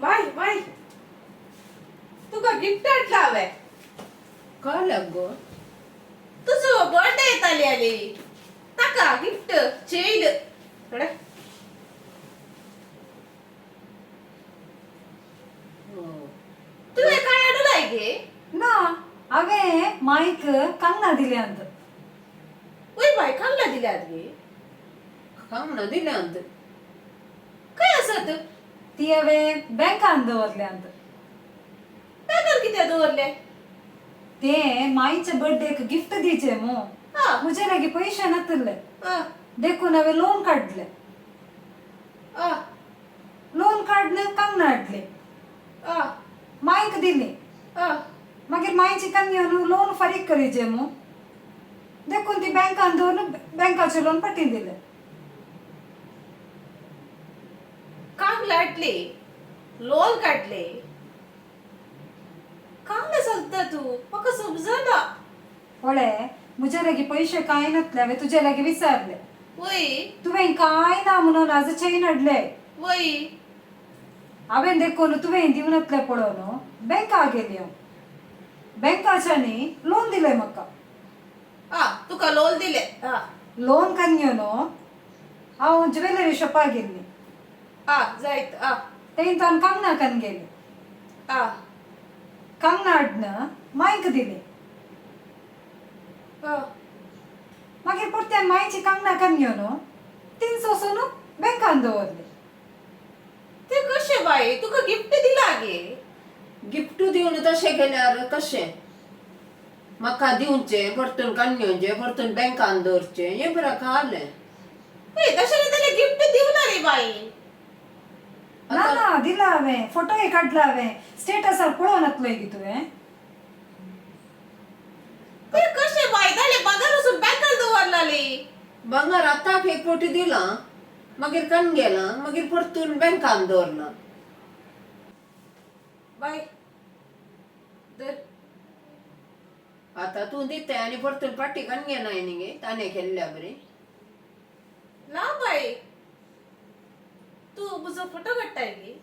बाय बाय, तुका गिफ्ट हाडला हांवें. काय गो? तुजो बर्थडे येताली आली, ताका गिफ्ट चेयल थोडे. तुवें काय हाडलाय गे? ना, हांवें माईक कंगना दिल्यांत. वय बाय, कांगला दिल्यात गे? कांगणां दिल्यांत. खंय आसत? ती हांवें बँकान दवरल्यांत. बँकान कित्याक दवरले? ते माईच्या बर्थडेक गिफ्ट दिवचे मू. हा. म्हजे लागीं पयशे नातिल्ले. हा. देखून हांवें लोन काडले. हा. लोन काडून कंगना हाडली. हा. माईक दिली. हा. मागीर माईची कंगना घेवन लोन फारीक करीचे मू, देखून ती बँकान दवरून बँकाचें लोन फाटीं दिलें. कांगला हाडली, लोन काडले, कांगला सांगता तूं, म्हाका समजना. पळय, म्हजे लागीं पयशे कांय नातले, हांवें तुजे लागीं विचारले. वय. तुवें कांय ना म्हणून आज चेन हाडले. वय. हांवें देखून तुवें दिवनातलें पळोवन बँका गेली हांव. बँकाच्यांनी लोन दिलें म्हाका. आ, तुका लोन दिले आ? लोन कन्न घेवन हांव ज्वेलरी शॉपार गेल्ली. आ, जायत आ. थंय कंगना कन्न गेली. आ. कंगना हाडून माईक दिली. आ. मागीर परत्यान माईची कंगना कन्न घेवन तीन वचून बँकान दवरली. ते कशें बाई, तुका गिफ्ट दिला गे? गिफ्ट दिवन तशें केल्यार कशें? म्हाका दिवचें, परतून काडून घेवचें, परतून बँकान दवरचें, हें बरें खालें. ए, तशें न्ही जाल्यार गिफ्ट दिवना रे बाई. ना ना, दिला हांवें, फोटोय काडला हांवें, स्टेटसार पळोवन नातलो गी तुवें? ते कशें बाई, जालें बाजार वचून बँकान दवरलाली. भांगर आताक एक फावटी दिलां, मागीर काडून गेलां, मागीर परतून बँकान दवरलां. बाय, धर. आतां तूं दिताय आनी परतून फाटीं काडून घेनाय न्ही गे, ताणें केल्ल्या बरी. ना बाई, तूं म्हजो फोटो काडटाय गे?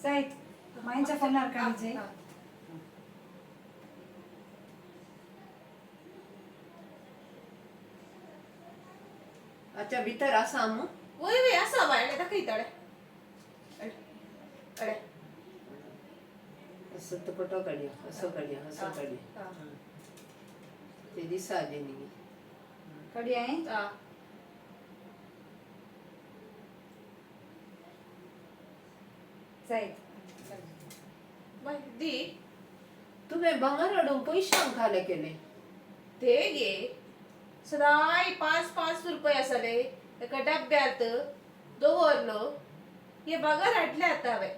जायत, माईच्या फोनार काडचे. आतां भितर आसा मू? वय वय, आसा बाय, दाखयता. अडे अडे. असो तो फोटो काडया, असो काडया, असो काडया. ते दिसा न्ही गे. काडया. आ. जायत. बाय, दी. तुवें भांगर हाडून पयशांक खालें केलें? ते गे सदांय 5-5 रुपये आसले, एका डब्यांत दवरलो. हे भांगर हाडले आतां हांवें.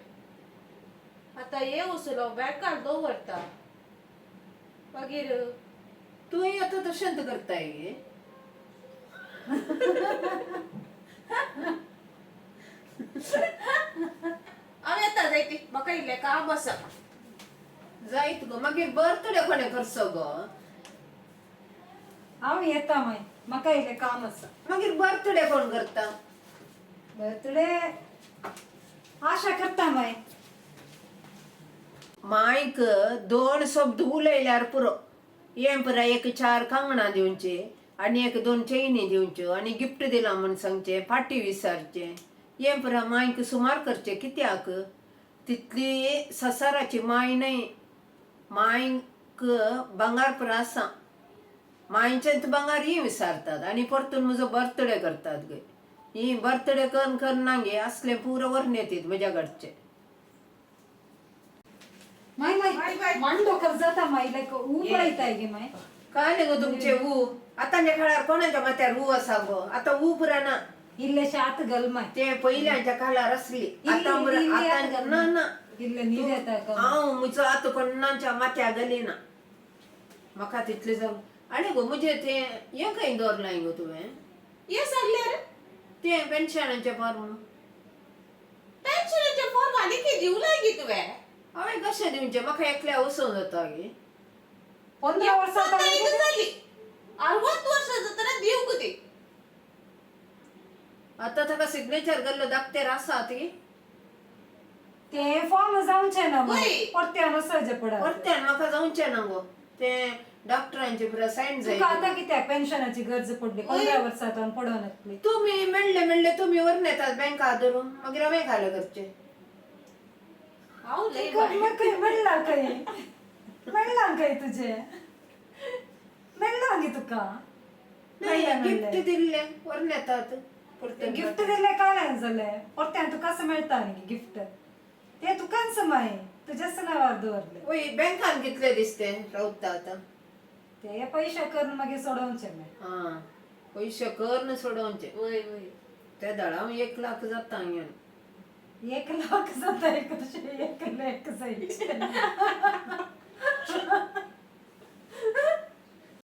आतां हे वचून बँकान दवरता मागीर. तूंय आतां तशेंच करताय गे? हांव येता जायती, म्हाका इल्लें काम आसा. जायत गो, मागीर बर्थडे कोणें करचो गो? हांव येता माय, म्हाका इल्लें काम आसा. मागीर बर्थडे कोण करता? बर्थडे आशा करता माय. मायक दोन शब्द उलयल्यार पुरो, हें पुराय एक चार कांगणां दिवचें आनी एक दोन चेनी दिवच्यो आनी गिफ्ट दिलां म्हूण सांगचें, फाटीं विसारचें, हें पुराय मायक सुमार करचें कित्याक? तितली संवसाराची माय न्हय. मायक भांगर पुरो आसा, मायचेंच भांगर ही विसारतात आनी परतून म्हजो बर्थडे करतात गे. ही बर्थडे करून करना गे, असलें पुरो व्हरून येतीत म्हज्या कडचें. माय. माय, माय. माय. मांडो कर जाता माय, लायक ऊ पळयताय गे माय. काय न्ही गो तुमचे ऊ, आतांच्या काळार कोणाच्या माथ्यार ऊ आसा गो? आतां ऊ पुरा ना. इल्लेशे आत घाल माय. ते पयल्यांच्या काळार आसली, आतां पुरा इल्ली आत आतां घाल. ना ना. इल्ले नीर येता का? हांव म्हजो आतां कोणाच्या माथ्यार घालिना, म्हाका तितलें जावं. आनी गो, म्हजें तें हें खंय दवरलां गो तुवें? हे सांगल्यार? तें पेन्शनाचें फॉर्म. पेन्शनाचें फॉर्म आनी कितें दिवलाय गे तुवें? हांवें कशें दिवचें? म्हाका एकल्या वचूंक जाता गे? 15 वर्सां जाली, 60 वर्सां जातना दिवंक ती. आतां ताका सिग्नेचर गेल्लो दाखतेर आसा ती. ते फॉर्म जावचे ना वय. परत्यान वचचे पडत. परत्यान म्हाका जावचें ना गो, ते डॉक्टरांचे पुरा सायन जाय. तुका आतां कित्याक पेन्शनाची गरज पडली? 15 वर्सां तो पडोवन येतली. तुमी मेळ्ळे मेळ्ळे तुमी व्हरून येतात बँका धरून, मागीर हांवें घाल करचें. हांव लय तुका खंय मेळ्ळा, खंय मेळ्ळा खंय तुजें मेळ्ळा गे तुका? नाही, मेळ्ळें, गिफ्ट मेळ्ळें. दिल्लें व्हरून येतात परतें. गिफ्ट दिल्लें काय जालें? परत्यान तुकाच मेळटा न्ही गिफ्ट, ते तुकाच मागीर तुज्याच नांवार दवरले. वय, बँकान कितले दिसते रावता आतां. ते पयशे करून मागीर सोडोवचे मागीर. आं, पयशे करून सोडोवचे. वय वय. ते दळा हांव 1 लाख जाता हांगा. 1 लाख जाता? कशें 1 लाख जायचे?